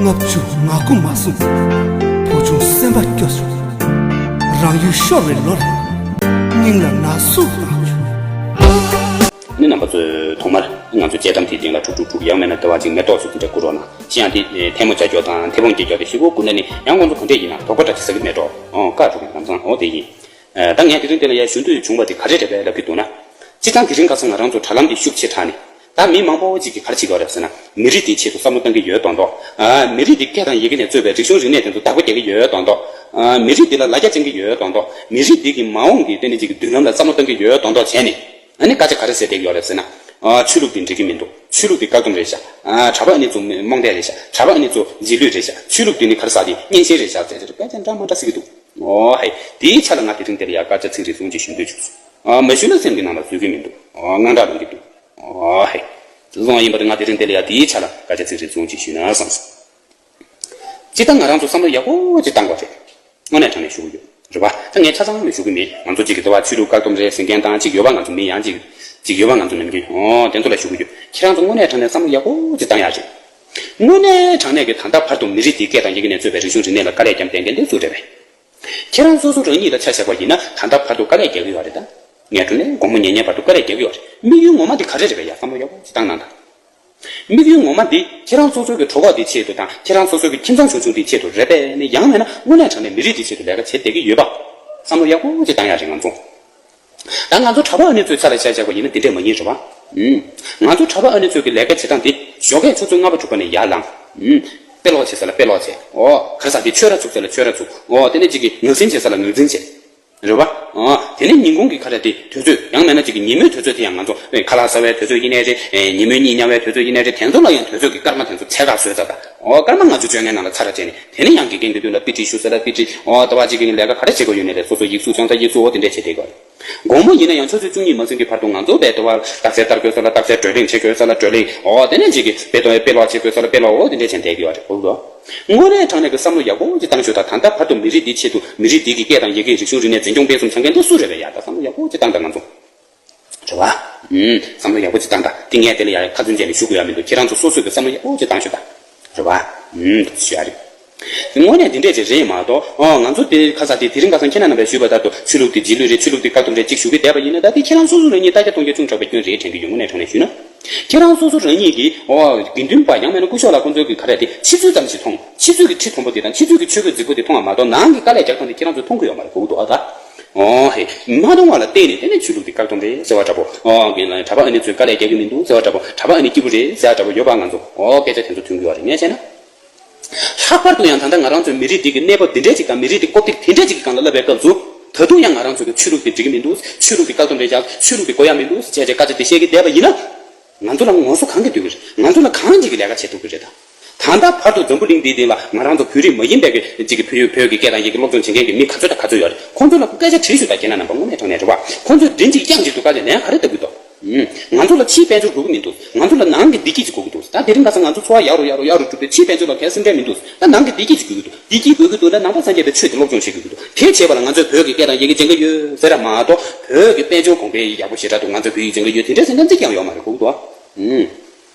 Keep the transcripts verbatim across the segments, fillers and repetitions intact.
ལྔ་བཅུ་ང་དགུ་མ་སོང་། བུ་ཆུང་སེམས་པ་སྐྱོ་བྱུང་། རང་ཡུལ་ཤོར་བའི་ལོ་རེད། སྙིང་ལ་ན་ཟུག་བཏང་བྱུང་། ནི་རྣམ་པ་ཚོས་ཐོག་མར་ང་ཚོ་དཔྱད་གཏམ་དེའི་སྟེང་ལ་དྲུག་དྲུག་དྲུག་ཡང་མིན་ན་ལྟ་བ་ཅིག་མེ་ཏོག་ཚོ་དེ་འདྲ་བསྐུར་རོགས་གནང་། གཞན་ཡང་དེ་ཐལ་མོ་སྦྱར་རྒྱུ་དང་མཐེ་བོང་འཁྱེར་རྒྱུ་དེ་ཞེ་པོ་བསྐུར་ན་ནི་ཡང་ཁོང་ཚོ་ག་འདྲས་ཡིན་ན་དོགས་པ་འདྲ་ཅིག་ཟ་གི་མེད་འགྲོ། ཨོ་བཀའ་སྒྲུབ་ཀྱི་ལམ་སང་ཨོ་དེ་ཡིན། ད་ངས་དེ་རིང་དེ་ལ་ཡ་ཞུ་འདོད་བྱུང་བ་དེ་ག་རེ་རེད་པས་ལབ་ཀྱི་འདུག་ན། སྤྱིར་བཏང་དེ་རིང་ཁ་སང་ང་རང་ཚོ་དྲ་ལམ་འདི་ཤུགས་ཆེ་དྲགས་ནས། ད་མི་མང་པོ་ཅིག་གིས་ག་རེ་བྱེད་ཀྱི་ཡོད་རེད་ཟེར་ན། མི་རིགས་འདིའི་ཆེད་དུ་བསམ་བློ་གཏོང་གི་ཡོད་མདོག་མདོག་ཨ། མི་རིགས་འདི་སྐད་དང་ཡི་གེ་ནས་གཙོས་པའི་རིག་གཞུང་རིག་གནས་དེ་ཚོ་བདག་པོ་རྒྱག་གི་ཡོད་མདོག་མདོག་ཨ། མི་རིགས་འདི་ལ་ལ་རྒྱ་བཅང་གི་ཡོད་མདོག་མདོག་མི་རིགས་འདི་གི་མ་འོངས་ཀྱི་དེ་ནི་ཅིག་གི་མདུན་ལམ་ལ་བསམ་བློ་གཏོང་གི་ཡོད་མདོག་མདོག་བྱས་ནས། ཨ་ནི་སྐད་ཆ་ག་རེ་ཟེར་བསྡད་ཀྱི་ཡོད་རེད་ཟེར་ན། ཨ། ཆོས་ལུགས་འདི་འགྲིག་གི་མི་འདུག་ཆོས་ལུགས་འདི་བཀག་སྡོམ་རེད་ཤག་ཨ། གྲྭ་པ་ཨ་ནི་ཚོ་རྨོངས་དད་རེད་ཤག་གྲྭ་པ་ཨ་ནི་ཚོ་རྗེས་ལུས་རེད་ཤག་ཆོས་ལུགས་འདི་ནི་ག་རེ་ཟེར་དེ་གཉན་ཤེས་རེད་ཤག་ཟེར་ཟེར་སྐད་ཆ་འདྲ་མ་འདྲ་ཟེར་གྱི་འདུག་ཨོ་ཧེ། དེའི་ཆ་ལ་ང་དེ་རིང་དེ་ལ་ཡ་སྐད་ཆ་ཚིག་རེ་ཟུང་ཅིག་ཞུ་འདོད་བྱུང་སོང་། ཨ། མ་ཞུས་ན་སེམས་ཀྱི་ནང་ལ་བཟོད་ཀྱི་མི་འདུག་ཨ། དངངས་སྐྲག་ལངས་ཀྱི་འདུག་ཨོ་ཧེ། བཟང་ཡིན་པ་དེ་ང་དེ་རིང་དེ་ལ་ཡ་དེའི་ཆ་ལ་སྐད་ཆ་ཚིག་རེ་ཟུང་ཅིག་ཞུས་ན་བསམ་སོང་། སྤྱིར་བཏང་ང་རང་ཚོ་བསམ་བློ་ཡག་པོ་ཅིག་བཏང་དགོས་རེད། དངོས་གནས་དྲང་གནས་ཞུ་གི་ཡོད་རེད་པ། ད་ངས་ཆ་ཚང་ལ་ཞུ་གི་མེད། ང་ཚོ་གཅིག་གི་ལྟ་བ་ཆོས་ལུགས་བཀག་སྡོམ་རེད་ཟེར་མཁན་དང་གཅིག་ཡོད་པ། ང་ཚོ་མི་ཡང་གཅིག་གཅིག་ཡོད་པ། ང་ཚོ་ནམ་རྒྱུན་ཨོ་དེ་ཚོ་ལ་ཞུ་གི་ཡོད། ཁྱེད་རང་ཚོ་དངོས་གནས་དྲང་གནས་བསམ་བློ་ཡག་པོ་ཅིག་བཏང་ཡག་རེད། དངོས་གནས་དྲང་གནས་ཀྱི་ད་ལྟ་བར་དུ་མི་རིགས་དེའི་སྐད་དང་ཡི་གེ་ནས་གཙོས་པའི་རིག་གཞུང་རིག་གནས་ལ་དཀའ་ལས་བརྒྱབ་བསྡད་མཁན་དེ་སུ་རེད་པས། ཁྱེད་རང་སོ་སོ་རང་ཉིད་ལ་ཆ་བཞག་པ་ཡིན་ན་ད་ལྟ་བར་དུ་དཀའ་ལས་རྒྱག་གི་ཡོད་རེད་ད། ངས་དྲང་གནས་དགོང་མོ་ཉལ་ཉལ་བར་དུ་དཀའ་ལས་རྒྱག་གི་ཡོད་རེད། དམིགས་ཡུལ་ངོ་མ་དེ་ག་རེ་རེད་པས་ཡ། བསམ་བློ་ཡག་པོ་ཅིག་བཏང་གནང་དང་། དམིགས་ཡུལ་ངོ་མ་འདི་ཁྱེད་རང་སོ་སོ་གི་གྲོགས་པོ་འདི་ཆེད་དུ་དང་ཁྱེད་རང་སོ་སོ་གི་ཁྱིམ་ཚང་ཆུང་ཆུང་འདི་ཆེད་དུ་རེད་པས་ནི། ཡང་མིན་ན་དངོས་གནས་དྲང་གནས་མི་རིགས་འདི་ཆེད་དུ་ལས་ཀ་བྱེད་བསྡད་ཀྱི་ཡོད་པ། བསམ་བློ་ཡག་པོ་ཅིག་བཏང་ཡག་རེད་ང་ཚོ། ད་ང་ཚོ་གྲྭ་པ་ཨ་ནི་ཚོའི་ཆ་ལ་ཆ་བཞག་པ་ཡིན་ན་འདི་འདྲས་མ་ཡིན་རེད་པ། ཨུམ། ང་ཚོ་གྲྭ་པ་ཨ་ནི་ཚོའི་གི་ལས་ཀ་བྱེད་སྟངས་འདི་ཞོགས་ཀས་ཆུ་ཚོད་ལྔ་པ་དྲུག་པ་ནས་ཡར་ལངས། ཨུམ། དཔེ་ཀློག་བྱེད་ས་ལ་དཔེ་ཀློག་བྱེད། ཨོ། ག་རེ་ཟེར་དེ་ཆོས་ར་ཚུགས་ས་ལ་ཆོས་ར་ཚུགས། ཨོ། དེ་ནས་ཅིག་གི་ངག་འཛིན་བྱེད་ས་ལ་ངག་འཛིན་བྱེད། རེད་བ། ཨ། དེ་ནས་ཉིན་གུང་གི་ཁ་ར་དེ་དུས་ཚོད་ཡང་མིན་ན་ཅིག་གི་ཉིན་མོའི་དུས་ཚོད་དེ་ཡང་ང་ཚོ་ཨེ་ཁ་ལག་ཟ་བའི་དུས་ཚོད་ཡིན་ནའི་རེད། ཨེ་ཉིན་མོའི་གཉིད་ཉལ་བའི་དུས་ཚོད་ཡིན་ནའི་རེད། དེ་ཚོ་ལ་ཡང་དུས་ཚོད་ཀྱི་སྐར་མ་དེ་ཚོ་ཚད་བཀག་བཟོས་ཚར་ད། ཨོ་སྐར་མ་ལྔ་བཅུ་བཅོ་ལྔའི་ནང་ལ་ཚར་ར་བྱས་ནས་དེ་ནས་ཡང་དགེ་རྒན་དགེ་འདུན་ལ་དཔེ་ཁྲིད་ཞུ་ས་ལ་དཔེ་ཁྲིད། ཨོ་ལྟ་བ་ཅིག་གི་ལས་ཀ་ག་རེ་བྱེད་དགོས་ཡོད་ནའི་རེད། སོ་སོ་ཡིག་གཟུགས་སྦྱོང་ས་ཡིག་གཟུགས་ཨོ་དེ་འདྲས་བྱེད་བསྡད་དགོས་རེད། དགོང་མོ་ཡིན་ན་ཡང་ཆུ་ཚོད་བཅུ་གཉིས་མ་ཟིན་གྱི་བར་དུ་ང་ཚོ་བས་ལྟ་བ་རྟགས་གསལ་ལྟ་དགོས་ས་ལ་རྟགས་གསལ། བགྲོ་གླེང་བྱེད་དགོས་ས་ལ་བགྲོ་གླེང་། ཨོ་དེ་ནས་ཅིག་གི་དཔེ་ཏོ་དཔེ་ཀློག་བྱེད་དགོས་ས་ལ་དཔེ་ཀློག་ཨོ་དེ་འདྲས་བྱས་བསྡད་ཀྱི་ཡོད་རེད། གོ་གི་འདུག་དངོས་གནས་དྲང་གནས་ཀྱི་བསམ་བློ་ཡག་པོ་ཅིག་བཏང་ཤོག་ད། ད་ལྟ་བར་དུ་མི་རིགས་འདིའི་ཆེད་དུ་མི་རིགས་འདི་གི་སྐད་དང་ཡི་གེ་རིག་གཞུང་རིག་གནས་འཛིན་སྐྱོང་སྤེལ་གསུམ་བྱ་མཁན་དེ་སུ་རེད་པས་ཡ། ད་བསམ་བློ་ཡག་པོ་ཅིག་བཏང་ད་ང་ཚོ། རེད་བ། ཨུམ། བསམ་བློ་ཡག་པོ་ཅིག་བཏང་ད། དེ་ངས་དེ་ལ་ཡ་ཁ་ཚོན་བཅད་ནས་ཞུ་དགོས་ཡ་མི་འདུག་ཁྱེད་རང་ཚོ་སོ་སོས་ཀྱི་བསམ་བློ་ཡག་པོ་ཅིག་བཏང་ཤོག་ད། རེད་བ། ཨུམ། ཞུ་ཡ་རེད། དངོས་གནས་འདི་འདྲས་ཅིག་རེད་མ་གཏོགས། ཨོ་ང་ཚོ་དེ་ཁ་ས་དེ་དེ་རིང་ཁ་སང་ཁྱེད་རྣམ་པས་ཞུས་པ་ལྟར་དུ་ཆོས་ལུགས་དེ་རྗེས་ལུས་རེད། ཆོས་ལུགས་དེ་བཀག་སྡོམ་རེད་ཅིག་ཞུ་གི་བསྡད་པ་ཡིན་ན། ད་དེ་ཁྱེད་རང་སོ་སོ་རང་ཉིད་ལྟ་རྒྱ་གཏོང་རྒྱ་ཅུང་དྲག་པའི་སྐྱོན་རེད་དྲན་གྱི་ཡོད། དངོས་གནས་དྲང་གནས་ཞུས་ན། ཁྱེད་རང་སོ་སོ་རང་ཉིད་ཀྱིས་ཨོ་དགེ་འདུན་པ་ཡང་མིན་ན་སྐུ་ཞབས་ལགས་ཁོང་ཚོའི་གི་ག་རེ་དེ་ཕྱི་ཚུལ་ཙམ་ཞིག་མཐོང་། ཕྱི་ཚུལ་གྱི་ཁྲི་མཐོན་པོ་དེ་དང་ཕྱི་ཚུལ་གྱི་ཆོས་གོས་རྫིག་པོ་དེ་མཐོང་བ་མ་གཏོགས་ནང་གི་དཀའ་ལས་རྒྱག་སྟངས་དེ་ཁྱེད་རང་ཚོས་མཐོང་གི་ཡོད་མ་རེད། གོ་གི་འདུག་ཨ། ད་ཨོ་ཧེ་མ་མཐོང་བ་ལ་བརྟེན་ནས་དེ་ནས་ཆོས་ལུགས་དེ་བཀག་སྡོམ་རེད་ཟེར་བ་འདྲ་པོ། ཨོ་གྲྭ་པ་ཨ་ནི་ཚོས་དཀའ་ལས་རྒྱག་གི་མི་འདུག་ཟེར་བ་འདྲ་པོ། གྲྭ་པ་ཨ་ནི་སྐྱིད་པོ་རེད་ཟེར་བ་འདྲ་པོ་ཡོད་པ། ང་ཚོ་ཨོ་སྐད་ཆ་དེ་ཚོ་ཐོན་གི་ཡོད་རེད། ངས་བྱས་ན། ལྷག་པར་དུ་ཡང་ད་ལྟ་ང་རང་ཚོའི་མི་རིགས་འདི་གི་གནས་བབ་འདི་འདྲས་ཅིག་དང་མི་རིགས་འདི་སྐོར་ཐིག་དེ་འདྲས་ཅིག་གི་སྒང་ལ་བསླབ་པའི་སྐབས་སུ། ད་དུང་ཡང་ང་རང་ཚོ་གི་ཆོས་ལུགས་འདི་འགྲིག་གི་མི་འདུག་ཆོས་ལུགས་འདི་བཀག་སྡོམ་རེད་བཞག་ཆོས་ལུགས་འདི་དགོས་ཡ་མི་འདུག་ཅེས་བྱས་བཀའ་རྒྱ་དེ་བཤད་ཀྱི་བསྡད་པ་ཡིན་ན། ང་ཚོ་ལ་ངོ་སོ་གང་གིས་ལྡོག་གི་རེད། ང་ཚོ་ལ་གང་ཅིག་གིས་ལས་ཀ་བྱེད་ཐུབ་ཀྱི་རེད་ད། ད་ལྟ་བར་དུ་འཛམ་བུ་གླིང་འདིའི་སྟེང་ལ་ང་རང་ཚོ་བོད་རིགས་མ་ཡིན་པའི་གི་ཅིག་གི་བོད་ཡུལ་བོད་ཀྱི་སྐད་དང་ཡི་གེ་སློབ་སྦྱོང་བྱེད་མཁན་གྱི་མི་ག་ཚོད་དང་ག་ཚོད་ཡོད་རེད། ཁོང་ཚོ་ལ་སྐད་ཆ་དྲིས་ཤོག་ད། ཁྱེད་རྣམ་པ་དངོས་གནས་དྲང་གནས་རེད་བ། ཁོང་ཚོས་མགྲིན་གཅིག་དབྱངས་གཅིག་ཏུ་བཀའ་རྒྱ་ལན་ག་རེ་བཏབ་ཀྱི་འདུག་ང་ཚོ་ལ་ཕྱིའི་དཔལ་འབྱོར་དགོས་ཀྱི་མི་འདུག་ང་ཚོ་ལ་ནང་གི་བདེ་སྐྱིད་ཅིག་དགོས་ཀྱི་འདུག་ད་དེ་རིང་ཁ་སང་ང་ཚོ་འཚོ་བ་ཡག་རུ་ཡག་རུ་ཡག་རུ་འགྲོ་དུས་ཕྱིའི་དཔལ་འབྱོར་ལ་གལ་སེམས་ཁྲལ་མི་འདུག་ད་ནང་གི་བདེ་སྐྱིད་ཅིག་དགོས་ཀྱི་འདུག་བདེ་སྐྱིད་དགོས་ཀྱི་འདུག་ན་ནང་པ་སངས་རྒྱས་པའི་ཆོས་དེ་སློབ་སྦྱོང་བྱེད་དགོས་ཀྱི་འདུག་དེ་བྱེད་པ་ལ་ང་ཚོས་བོད་ཀྱི་སྐད་དང་ཡི་གེ་སྦྱང་གི་ཡོད་ཟེར་ར་མ་གཏོགས། བོད་ཀྱི་དཔལ་འབྱོར་གོང་འཕེལ་ཡག་པོ་ཞེ་དྲག་འདུག་ང་ཚོས་བོད་ཡིག་སྦྱང་གི་ཡོད་དེ་འདྲ་ཟེར་མཁན་གཅིག་ཀྱང་ཡོད་མ་རེད། གོ་གི་འདུག་ཨ། ཨུམ།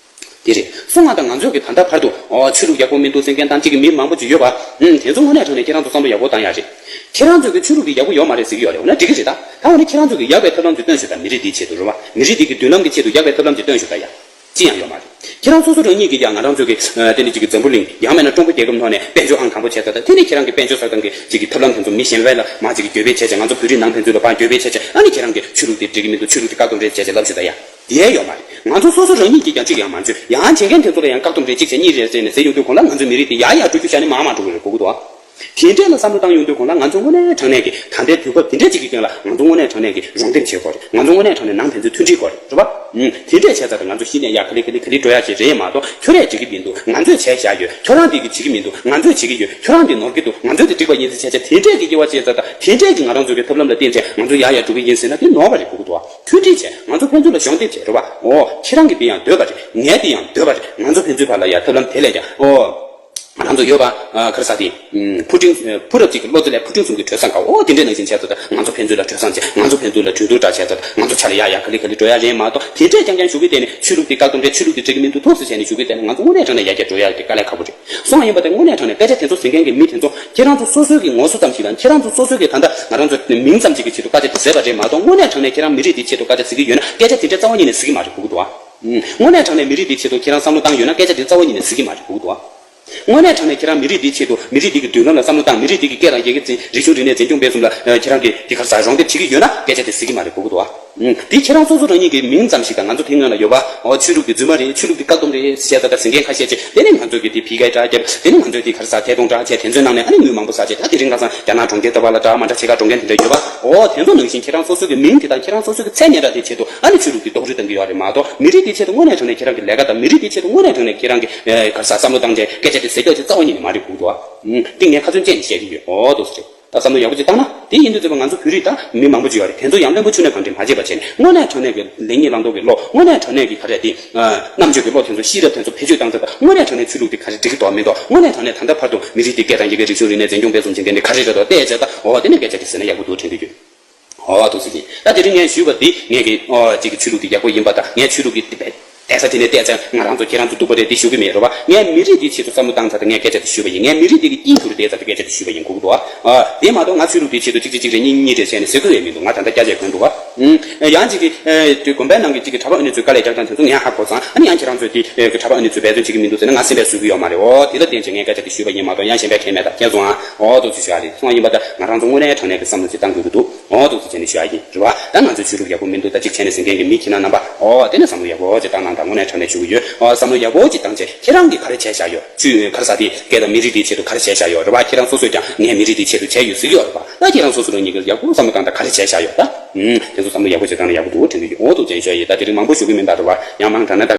དེ་རེད། སོང་ང་ད་ང་ཚོས་ཀྱི་ད་ལྟ་བར་དུ་ཨོ་ཆོས་ལུགས་ཡག་པོ་མི་འདུག་ཟེར་མཁན་དང་གཅིག་གི་མི་མང་པོ་ཅིག་ཡོད་པ། ཨུམ། དེ་ཚོ་དངོས་གནས་དྲང་གནས་ཁྱེད་རང་ཚོ་བསམ་བློ་ཡག་པོ་བཏང་ཡག་རེད། ཁྱེད་རང་ཚོས་ཀྱི་ཆོས་ལུགས་འདི་ཡག་པོ་ཡོད་མ་རེད་ཟེར་གྱི་ཡོད་རེད། འོ་ན་འགྲིག་གི་རེད་ད། ད་འོ་ན་ཁྱེད་རང་ཚོས་ཀྱི་ཡག་པའི་ཐབས་ལམ་ཅིག་སྟོན་ཤོག་ད། མི་རིགས་འདིའི་ཆེད་དུ་རེད་བ། མི་རིགས་འདི་གི་མདུན་ལམ་གྱི་ཆེད་དུ་ཡག་པའི་ཐབས་ལམ་ཅིག་སྟོན་ཤོག་ད་ཡ། ཅི་ཡང་ཡོད་མ་རེད། ཁྱེད་རང་སོ་སོ་རང་ཉིད་ཀྱིས་ཀྱང་ང་རང་ཚོ་གི་ཨ་དེ་འདྲ་ཅིག་གི་འཛམ་བུ་གླིང་ཡང་མིན་ན་ཀྲུང་གོ་རྒྱལ་ཁབ་ནང་ནས་དཔལ་འབྱོར་ཨང་དང་པོ་བྱས་ཚར་ད། དེ་ནས་ཁྱེད་རང་གི་དཔལ་འབྱོར་གསར་ཁང་གི་ཅིག་གི་ཐབས་ལམ་དེ་ཚོ་མི་གཞན་པ་ལ་མར་ཅིག་གི་བརྒྱུད་སྤེལ་བྱས་བྱས། ང་ཚོ་བོད་རིགས་ནང་ཕན་ཚུན་ལ་ཕར་བརྒྱུད་སྤེལ་བྱས་བྱས། ཨ་ནི་ཁྱེད་རང་གི་ཆོས་ལུགས་དེ་འགྲིག་གི་མི་འདུག་ཆོས་ལུགས་དེ་བཀག་སྡོམ་རེད་བྱས་བྱས་ལབ་ཤོག་ད་ཡ། དེ་ཡང་ཡོད་མ་རེད། ང་ཚོ་སོ་སོ་རང་ཉིད་ཀྱིས་ཀྱང་གཅིག་ཡང་མ་འཇོན་ཡང་བྱེད་མཁན་དེ་ཚོ་ལ་ཡང་བཀག་སྡོམ་རེད་གཅིག་བྱས་གཉིས་རེད་ཟེར་ནས་ཟེར་ཡོང་དུས་གོང་ལ་ང་ཚོའི་མི་རིགས་དེ་ཡར་ཡར་འགྲོ་རྒྱུ་བཞག་ནས་མར་མར་འགྲོ་གི་རེད། གོ་གི་འདུག་ཨ། དེ་འདྲས་ལ་བསམ་བློ་བཏང་ཡོང་དུས་གོང་ལ་ང་ཚོ་དངོས་གནས་དྲང་གནས་ཀྱི་ད་ལྟའི་དུས་བབ་དེ་འདྲས་ཅིག་གི་སྟེང་ལ་ང་ཚོ་དངོས་གནས་དྲང་གནས་ཀྱི་རོགས་འདེམས་བྱེད་དགོས་རེད། ང་ཚོ་དངོས་གནས་དྲང་གནས་ནང་ཕན་ཚུན་མཐུན་སྒྲིལ་དགོས་རེད། རེད་པ། ཨུམ། དེ་འདྲས་བྱས་ཚར་ད་ང་ཚོ་གཞི་ནས་ཡར་ག་ལེ་ག་ལེ་ག་ལེ་འགྲོ་ཡག་ཅིག་རེད་མ་གཏོགས། ཁྱོད་རས་བྱེད་ཀྱི་མི་འདུག་ང་ཚོས་བྱས་བཞག་ཡོད། ཁྱོད་རང་འདི་གི་བྱེད་ཀྱི་མི་འདུག་ང་ཚོས་བྱེད་ཀྱི་ཡོད། ཁྱོད་རང་འདི་ནོར་གྱི་འདུག་ང་ཚོས་འདི་འགྲིག་པ་ཡིན་ཟེར་བྱས་བྱས། དེ་འདྲས་ཀྱི་སྐྱེ་བ་བྱས་ཚར་ད་དེ་འདྲས་ཀྱི་ང་རང་ཚོ་གི་ཐབས་ལམ་ལ་བརྟེན་བྱས་ང་ཚོ་ཡར་ཡར་འགྲོ་གི་ཡིན་ཟེར་ན་དེ་ནོར་བ་རེད། གོ་གི་འདུག་ཨ། མཐུན་སྒྲིལ་བྱས། ང་ཚོ་ཕན་ཚུན་ལ་གཞོགས་འདེགས་བྱས། རེད་པ། ཨོ་ཁྱེད་རང་གི་འདི་ཡང་འདོད་པ་རེད། ངའི་འདི་ཡང་འདོད་པ་རེད། ང་ཚོ་ཕན་ཚུན་བར་ལ་ཡ་ཐབས་ལམ་དེ་ལས་ཀྱང་ཨོ། ང་ཚོ་ཡོད་པ། ཨ། ག་རེ་ཟེར་དེ། ཨུམ། ཕུ་ཀྲིན། ཨ། ཕུ་རབ་ཅིག་གི་བློ་རྩེ་ལས་ཕུ་ཀྲིན་གསུམ་གྱི་གྲོས་བསམ་ག་འོ་དེ་འདྲའི་ནང་བཞིན་བྱས་ཚོད་ད་ང་ཚོ་ཕན་ཚུན་ལ་གྲོས་བསམ་བྱས། ང་ཚོ་ཕན་ཚུན་ལ་གྲོས་བསྡུར་འདྲ་བྱས་ཚོད་ད་ང་ཚོ་ཆ་ལ་ཡ་ཡ་ག་ལེ་ག་ལེ་འགྲོ་ཡ་རེད་མ་གཏོགས། དེ་འདྲས་རྐྱང་རྐྱང་ཞུ་གི་བསྡད་ནས་ཆོས་ལུགས་དེ་བཀག་སྡོམ་རེད། ཆོས་ལུགས་དེ་འགྲིག་གི་མི་འདུག་ཐུགས་སུ་བྱས་ནས་ཞུ་གི་བསྡད་ནས་ང་ཚོ་དངོས་གནས་དྲང་གནས་ཡར་རྒྱས་འགྲོ་ཡ་དེ་དཀའ་ལས་ཁག་པོ་རེད། སོང་བ་ཡིན་པ་དེ་དངོས་གནས་དྲང་གནས་སྐད་ཆ་དེ་ཚོ་ཟིན་མཁན་གྱི་མི་དེ་ཚོ་ཁྱེད་རང་ཚོ་སོ་སོའི་གི་ངོ་སོ་ཙམ་ཞིག་དང་། ཁྱེད་རང་ཚོ་སོ་སོའི་གི་ད་ལྟ་ང་རང་ཚོ་མིང་ཙམ་ཞིག་གི་ཆེད་དུ་སྐད་ཆ་དེ་ཟེར་བ་རེད་མ་གཏོགས། དངོས་གནས་དྲང་གནས་ཁྱེད་རང་མི་རིགས་དེའི་ཆེད་དུ་སྐད་ཆ་ཟེར་གི་ཡོད་ན་སྐད་ཆ་དེ་འདྲས་རྩ་བ་ཉིད་ནས་ཟེར་གི་མ་རེད་གོ་གི་འདུག་ཨ། དངོས་གནས་དྲང་གནས་མི་རིགས་དེའི་ཆེད་དུ་ཁྱེད་རང་བསམ་བློ་བཏང་ཡོད་ན་སྐད་ཆ་དེ་རྩ་བ་ཉིད་ནས་ཟེར་གི་མ་རེད་གོ་གི་འདུག་ཨ། དངོས་གནས་དྲང་གནས་ཁྱེད་རང་མི་རིགས་འདིའི་ཆེད་དུ། མི་རིགས་འདི་གི་མདུན་ལམ་ལ་བསམ་བློ་བཏང་། མི་རིགས་འདི་གི་སྐད་དང་ཡི་གེ་འཛིན། རིག་གཞུང་རིག་གནས་འཛིན་སྐྱོང་སྤེལ་གསུམ་ལ་ཁྱེད་རང་གིས་འདི་ག་རེ་ཟེར་རོགས་འདེགས་བྱེད་ཀྱི་ཡོད་ན་སྐད་ཆ་དེ་ཟེར་གྱི་མ་རེད་གོ་གི་འདུག་ཨ། འདི་ཁྱེད་རང་སོ་སོ་རང་ཉིད་ཀྱི་མིང་ཙམ་ཞིག་དང་། ང་ཚོ་དེ་སྔོན་ལ་ཡོད་པ། འོ་ཆོས་ལུགས་ཀྱི་རྫུན་མ་རེད། ཆོས་ལུགས་ཀྱི་བཀག་སྡོམ་རེད་ཟེར་ད་ལྟ་ཟེར་མཁན་ཁ་ཤས་ཅིག་དེ་ནས་ང་ཚོ་གི་དེ་ཕི་ཁའི་དྲ་རྒྱབ། དེ་ནས་ང་ཚོ་དེ་ག་རེ་ཟེར་ཐད་གཏོང་དྲ་བྱས། དེ་ཚོའི་ནང་ནས་ཨ་ནི་དངུལ་མང་པོ་ཟ་བྱས། ད་དེ་རིང་ཁ་སང་རྒྱ་ནག་གྲོང་ཁྱེར་ལྟ་བ་ལ་འདྲ། མ་འདྲ་ཆེ་ཁ་གྲོང་ཁྱེར་དེ་འདྲ་ཡོད་པ། འོ་དེ་ཚོ་ནང་བཞིན་ཁྱེད་རང་སོ་སོ་གི་མིང་དེ་དང་ཁྱེད་རང་སོ་སོ་གི་མཚན་སྙན་གྲགས་དེ་ཆེད་དུ་ཨ་ནི་ཆོས་ལུགས་དེ་རྡོག་རོལ་གཏོང་གི་ཡོད་རེད་མ་གཏོགས། མི་རིགས་དེ་ཆེད་དུ་དངོས་གནས་དྲང་གནས་ཁྱེད་རང་གི་ལས་ཀ་དང་། མི་རིགས་དེ་ཆེད་དུ་དངོས་གནས་དྲང་གནས་ཁྱེད་རང་གི་ཨེ་ག་རེ་ཟེར་བསམ་བློ་བཏང་བྱས་སྐད་ཆ་དེ་ཟེར་རྒྱུ་དེ་རྩ་བ་ཉིད་ནས་མ་རེད་གོ་གི་འདུག་ཨ། ཨུམ། འདི་ངས་ཁ་ཚོན་བཅད་ནས་བཤད་ཀྱི་ཡོད། འོ་དེ་ཚོ་རེད། ད་བསམ་བློ་ཡག་པོ་ཅིག་བཏང་ན། དེ་ཡིན་དུས་ཚོད་པ་ང་ཚོ་བོད་རིགས་དང་མི་མང་པོ་ཅིག་ཡོད་རེད། དེ་ཚོ་ཡང་བླུན་པོ་ཆུ་སྣོད་གང་འདྲ་མ་བྱེད་པ་བྱས་ནས། དངོས་གནས་དྲང་གནས་ཀྱི་ལེགས་ཉེས་བླང་དོར་གྱི་བློ། དངོས་གནས་དྲང་གནས་ཀྱི་ག་རེ་དེ། ཨ། རྣམ་དཔྱོད་ཀྱི་བློ་དེ་ཚོ། ཤེས་རབ་དེ་ཚོ་བེད་སྤྱོད་བཏང་ཚེ། ད་དངོས་གནས་དྲང་གནས་ཆོས་ལུགས་དེ་ག་རེ་འགྲིག་གི་འདུག་མི་འདུག་དངོས་གནས་དྲང་གནས་ད་ལྟ་བར་དུ་མི་རིགས་དེ་སྐད་དང་ཡི་གེ། རིག་གཞུང་རིག་གནས་འཛིན་སྐྱོང་སྤེལ་གསུམ་བྱེད་མཁན་དེ་ག་རེ་རེད་འདུག་བལྟས་བྱས། ད་འོ་དེ་ནས་སྐད་ཆ་དེ་ཟེར་ན་ཡག་པོ་འདུག་དྲན་གྱི་ཡོད། འོ་འདུག་སེ་བྱས། ད་དེ་རིང་ངས་ཞུས་པ་འདི་ངས་ཀྱི་ཨོ་ཅིག་གི་ཆོས་ལུགས་འདི་ཡག་པོ་ཡིན་པ་དང་། ངས་ཆོས་ལུགས་ཀྱི་བལྟས་ས་དེ་ནས་བལྟས་ཚེ་ང་རང་ཚོ་ཁྱེད་རང་ཚོ་སྡུག་པ་རེད་འདི་ཞུ་གི་མེད་རེད་པ། ངས་མི་རིགས་འདིའི་ཆེད་དུ་བསམ་བློ་བཏང་ཚར་ཏེ་ངས་སྐད་ཆ་དེ་ཞུས་པ་ཡིན། ངས་མི་རིགས་འདི་གི་དཀྱིལ་དུ་བསྡད་ཚར་ཏེ་སྐད་ཆ་དེ་ཞུས་པ་ཡིན། གོ་གི་འདུག་ཨ། ཨ། དེ་མ་གཏོགས་ང་ཆོས་ལུགས་འདིའི་ཆེད་དུ་གཅིག་གཅིག་གཅིག་རེད། གཉིས་གཉིས་རེད་ཟེར་ནས་ཟེར་དགོས་ཡས་མི་འདུག་ང་ད་ལྟ་སྐྱ་ཆས་གོན་འདུག་ཨ། ཨུམ། ཡང་ཅིག་གི་ཨེ་དེ་དགོན་པའི་ནང་གི་ཅིག་གི་གྲྭ་པ་ཨ་ནེ་ཚོའི་དཀའ་ལས་རྒྱག་སྟངས་དེ་ཚོ་ངས་ཧ་གོ་ཙང་། ཨ་ནི་ཡང་ཁྱེད་རང་ཚོས་དེ་ཨེ་གྲྭ་པ་ཨ་ནེ་ཚོས་འབད་བརྩོན་བྱེད་ཀྱི་མི་འདུག་ཟེར་ན་ང་སེམས་པས་བཟོད་ཀྱི་ཡོད་མ་རེད། འོ་དེ་ལ་བརྟེན་བྱས་ངས་སྐད་ཆ་དེ་ཞུས་པ་ཡིན་མ་གཏོགས། ཡང་གཞན་པས་ཁས་མེད་ད། མཁྱེན་སོང་ཨ། འོ་འདུག་སེ་ཞུ་ཡ་རེད། སོང་བ་ཡིན་པ་ད་ང་རང་ཚོ་དངོས་གནས་དྲང་གནས་ཀྱི་བསམ་བློ་ཅིག་བཏང་དགོས་ཀྱི་འདུག་འོ་འདུག་སེ་བྱས་ནས་ཞུ་ཡ་ཡིན། རེད་བ། ད་ང་ཚོའི་ཆོས་ལུགས་ཡག་པོ་མི་འདུག་ད་ཅིག་བྱས་ནས་ཟེར་མཁན་གྱི་མི་ཁྱེད་རྣམ་པ། འོ་དེ་ནས་བསམ་བློ་ཡག་པོ་ཅིག་བཏང་གནང་དང་། དངོས་གནས་དྲང་གནས་ཞུ་གི་ཡོད། འོ་བསམ་བློ་ཡག་པོ་ཅིག་བཏང་བྱས་ཁྱེད་རང་གིས་ག་རེ་བྱས་བཞག་ཡོད། ཆོས་ག་རེ་ཟེར་དེ་སྐད་དང་མི་རིགས་དེའི་ཆེད་དུ་ག་རེ་བྱས་བཞག་ཡོད། རེད་བ། ཁྱེད་རང་སོ་སོས་ཀྱང་ངས་མི་རིགས་དེའི་ཆེད་དུ་བྱས་ཡོད་ཟེར་གྱི་ཡོད་རེད་བ། ད་ཁྱེད་རང་སོ་སོ་རང་ཉིད་ཀྱིས་ཡག་པོ་བསམ་བློ་བཏང་དང་། ག་རེ་བྱས་བཞག་ཡོད་ད། ཨུམ། དེ་ཚོ་བསམ་བློ་ཡག་པོ་ཅིག་བཏང་ན་ཡག་པོ་འདུག་དྲན་གྱི་ཡོད། འོ་འདུག་སེ་བྱས་ནས་ཞུ་ཡ་ཡིན། ད་དེ་རིང་མང་པོ་ཞུ་གི་མིན་ད། རེད་བ། ཡང་མང་དྲགས་ན་ད།